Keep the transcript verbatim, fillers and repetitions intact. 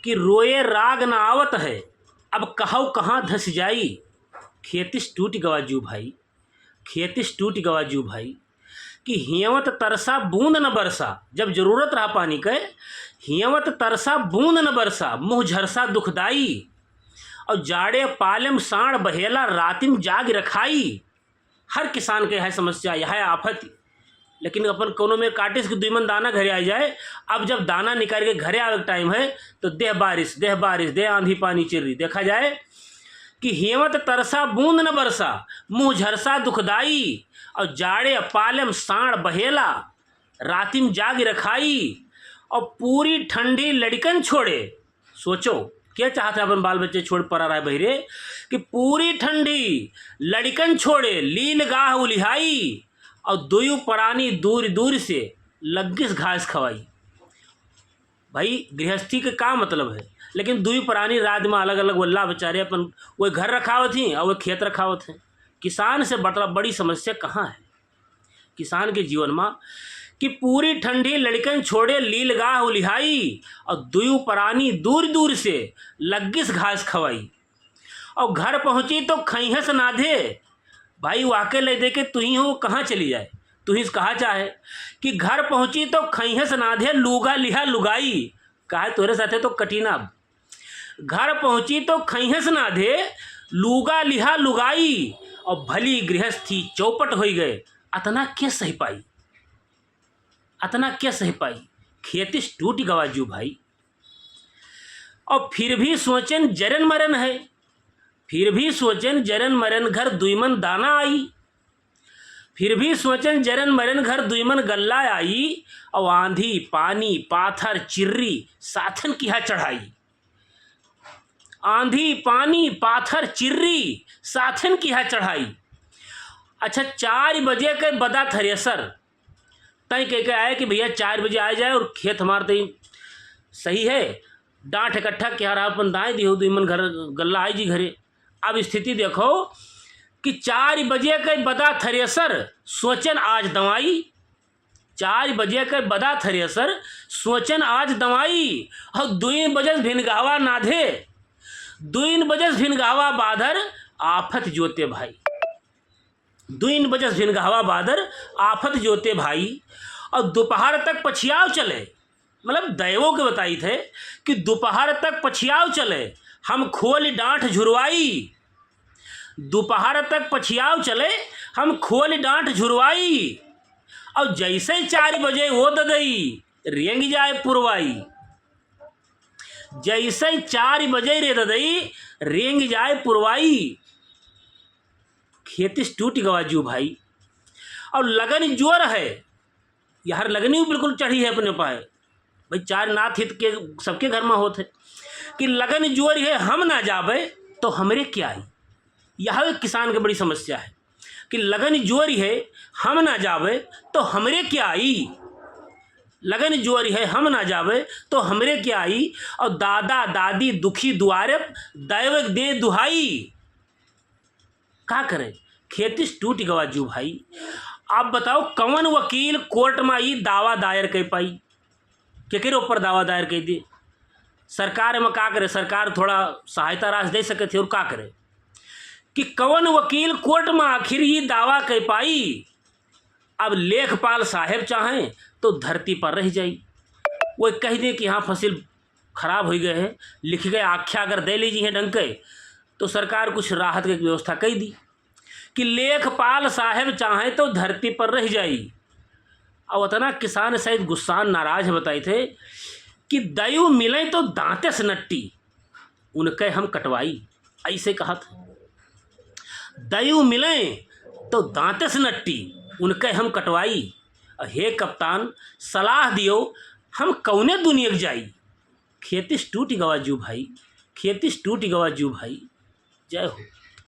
कि रोए राग न आवत है, अब कहौ कहाँ धस जाई। खेतिस टूटि गवा जू भाई, खेतिस टूटि गवा जू भाई, कि हियवत तरसा बूंद न बरसा, जब जरूरत रहा पानी के, हियवत तरसा बूंद न बरसा, मुँह झरसा दुखदाई। और जाड़े पालेम साँड़ बहेला, रातिम जागि रखाई। हर किसान के यह समस्या, यह आफत। लेकिन अपन कौनो मेर काटिस कि दुई मन दाना घरे आ जाए। अब जब दाना निकाल के घरे आवे के टाइम है, तो देह बारिश, देह बारिश, देह आंधी पानी चिर्री। देखा जाए कि हियवत तरसा बूंद न बरसा, मुँह झरसा दुखदाई, और जाड़े पालेम साँड़ बहेला, रातिम जागि रखाई, और पूरी ठंडी लड़िकन छोड़े। सोचो, के चाहत है अपन बाल बच्चे छोड़ परा रहे बहिरे, कि पूरी ठंडी लड़िकन छोड़े, लील गाह उलिहाई, और दुयु परानी दूर दूर से लग्गिस घास खवाई। भाई, गृहस्थी के का मतलब है? लेकिन दुई परानी रात में अलग अलग वल्ला बेचारे अपन वो घर रखावत ही और वो खेत रखावत हैं। किसान से बड़ा बड़ी समस्या कहाँ है? किसान के जीवन में कि पूरी ठंडी लड़िकन छोड़े, लील गाह उलिहाई, और दुयु परानी दूर दूर से लग्गिस घास खवाई। और घर पहुँची तो खइहस नाधे। भाई, वाके ले दे के तुही हो, कहाँ चली जाए? तुही से कहा चाहे कि घर पहुँची तो खइहस नाधे, लूगा लिहा लुगाई। कहा तोरे साथे तो कटी ना अब। घर पहुँची तो खइहस नाधे, लूगा लिहा लुगाई, और भली गृहस्थी चौपट होई गए। अतना के सही पाई, अतना के सही पाई? खेतिस टूटि गवा जू भाई। और फिर भी सोचेन जरेन मरेन है, फिर भी सोचेन जरेन मरेन घर दुई मन दाना आई, फिर भी सोचेन जरेन मरेन घर दुई मन गल्ला आई, और आंधी पानी पाथर चिर्री साथन किहा चढ़ाई। आंधी पानी पाथर चिर्री साथन किहा चढ़ाई। अच्छा, चार बजे के बदा थ्रेसर तय कह के आए कि भैया चार बजे आ जाए और खेत हमार तई सही है, डांठ इकट्ठा किहा रहा अपन दाए दिहो, दुई मन घर गल्ला आई जी घरे। अब स्थिति देखो कि चार बजे के बदा थ्रेसर सोचेन आज दवाई, चार बजे के बदा थ्रेसर सोचेन आज दवाई, और दुई बजे भिनगावा नाधे, दुई बजे भिनगावा बाधर आफत जोते भाई। दुइन बजस भिनगहवा बादर आफत जोते भाई, और दोपहर तक पछियाव चले। मतलब दैवो के बताइत है कि दोपहर तक पछियाव चले, हम खोल डांठ झुरवाई। दोपहर तक पछियाव चले, हम खोल डांठ झुरवाई। और जैसे चार बजे वो ददई, रेंग जाए पुरवाई। जैसे चार बजे रे ददई, रेंग जाए पुरवाई। खेतिस टूटि गवा जू भाई। और लगन जोर है, यहर लगनी बिल्कुल चढ़ी है अपने पाए। भाई, चार नात हित के सबके घर में होत है कि लगन जोर है, हम ना जाबे तो हमरे क्या आई। यह एक किसान के बड़ी समस्या है कि लगन जोर है, हम ना जाबे तो हमरे क्या आई। लगन जोर है, हम ना जाबे तो हमरे क्या आई। और दादा दादी दुखी दुआरे, दैव दे दुहाई। का करे, खेतिस टूटि गवा जू भाई। आप बताओ, कवन वकील कोर्ट में ई दावा दायर कर पाई? केकरे ऊपर दावा दायर कर दी? सरकार में का करे, सरकार थोड़ा सहायता राशि दे सके थे, और का करे कि कवन वकील कोर्ट में आखिर ई दावा कर पाई? अब लेखपाल साहेब चाहें तो धरती पर रह जाई, वो कह दे कि हाँ, फसल खराब हो गए है, लिख के आख्या अगर दे लीजिए ढंग के, तो सरकार कुछ राहत के व्यवस्था कर दी कि लेखपाल साहेब चाहें तो धरती पर रह जाई। और उतना किसान शायद गुस्सान नाराज है, बताई थे कि दयु मिले तो दांते से नट्टी, उनके हम कटवाई, ऐसे कहत। दयु मिले तो दांते से नट्टी, उनके हम कटवाई। हे कप्तान, सलाह दियो, हम कौने दुनिया के जाई? खेतिस टूटि गवा जू भाई, खेतिस टूटि गवा जू भाई। जय हो।